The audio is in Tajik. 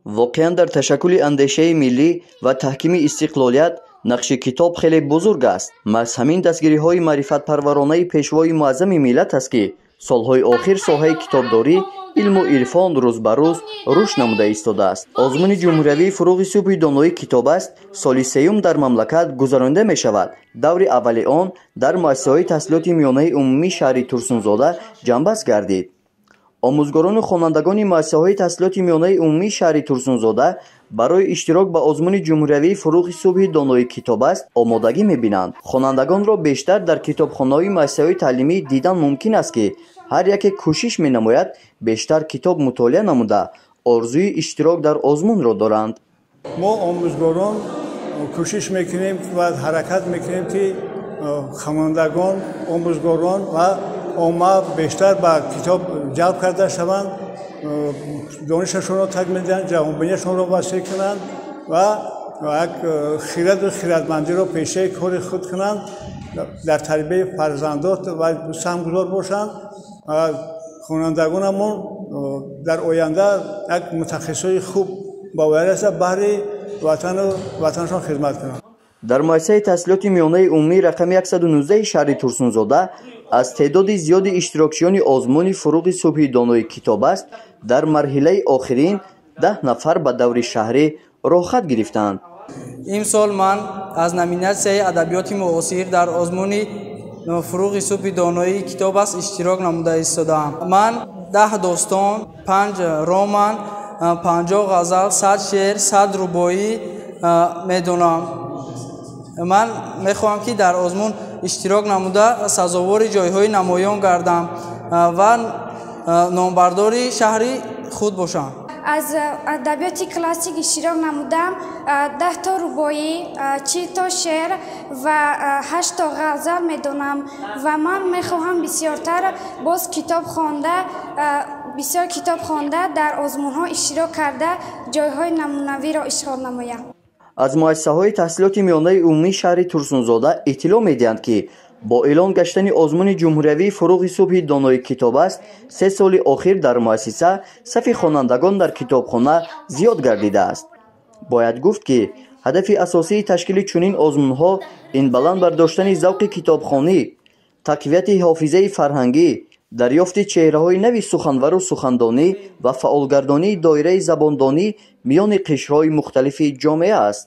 Воқеан, дар ташаккули андешаи миллӣ ва таҳкими истиқлолият нақши китоб хеле бузург аст. Маҳз ҳамин дастгириҳои маърифатпарваронаи Пешвои муаззами миллат аст, ки солҳои охир соҳаи китобдорӣ, илму ирфон рӯз ба рӯз рушд намуда истодааст. Озмуни ҷумҳуриявии «Фурӯғи субҳи доноӣ китоб аст» соли сеюм дар мамлакат гузаронида мешавад. Даври аввали он дар муассисаҳои таҳсилоти миёнаи умумии шаҳри Турсунзода ҷамъбаст гардид. Омӯзгорону хонандагони муассисаҳои таҳсилоти миёнаи умумии шаҳри Турсунзода барои иштирок ба озмуни ҷумҳуриявии «Фурӯғи субҳи доноӣ китоб аст» омодагӣ мебинанд. Хонандагонро бештар дар китобхонаҳои муассисаҳои таълимӣ дидан мумкин аст, ки ҳар яке кӯшиш менамояд бештар китоб мутолиа намуда, орзуи иштирок дар озмунро доранд. Мо, омӯзгорон, кӯшиш мекунем ва ҳаракат мекунем, ки хонандагон, омӯзгорон ва омма бештар ба китоб ҷалб карда шаванд, донишашонро такмил диҳанд, ҷаҳонбиниашонро васеъ кунанд ва як хираду хирадмандиро пешаи кори худ кунанд, дар тарбияи фарзандот ва саҳмгузор бошанд. Хонандагонамон дар оянда як мутахассисои хуб ба воя расад, баҳри ватану ватанашон хизмат кунанд. Дар муассисаи таҳсилоти миёнаи умумии рақами 119 шаҳри Турсунзода аз теъдоди зиёди иштирокчиёни озмуни «Фурӯғи субҳи донои китоб аст» дар марҳилаи охирин 10 нафар ба даври шаҳрӣ роҳхат гирифтанд. Имсол ман аз номинатсияи адабиёти муосир дар озмуни «Фурӯғи субҳи доноии китоб аст» иштирок намуда истодаам. Ман 10 достон, панҷ роман, 50 ғазал, 100 шеър, 100 рубоӣ медонам. Ман мехоҳам, ки дар озмун иштирок намуда, сазовори ҷойҳои намоён гардам ва номбардори шаҳри худ бошам. Аз адабиёти классик иштирок намудам. 10то рубоӣ, 40то шеър ва ҳаштто ғазал медонам ва ман мехоҳам бисёртар боз китоб хонда, бисёр китоб хонда, дар озмунҳо иштирок карда, ҷойҳои намунавиро ишғол намоям. Аз муассисаҳои таҳсилоти миёнаи умумии шаҳри Турсунзода иттилоъ медиҳанд, ки бо эълон гаштани озмуни ҷумҳуриявии «Фурӯғи субҳи донои китоб аст» 3 соли охир дар муассиса сафи хонандагон дар китобхона зиёд гардидааст. Бояд гуфт, ки ҳадафи асосии ташкили чунин озмунҳо ин баланд бардоштани завқи китобхонӣ, тақвияти ҳофизаи фарҳангӣ, дарёфти чеҳраҳои нави суханвару сухандонӣ ва фаъолгардонии доираи забондонӣ миёни қишрҳои мухталифи ҷомеа аст.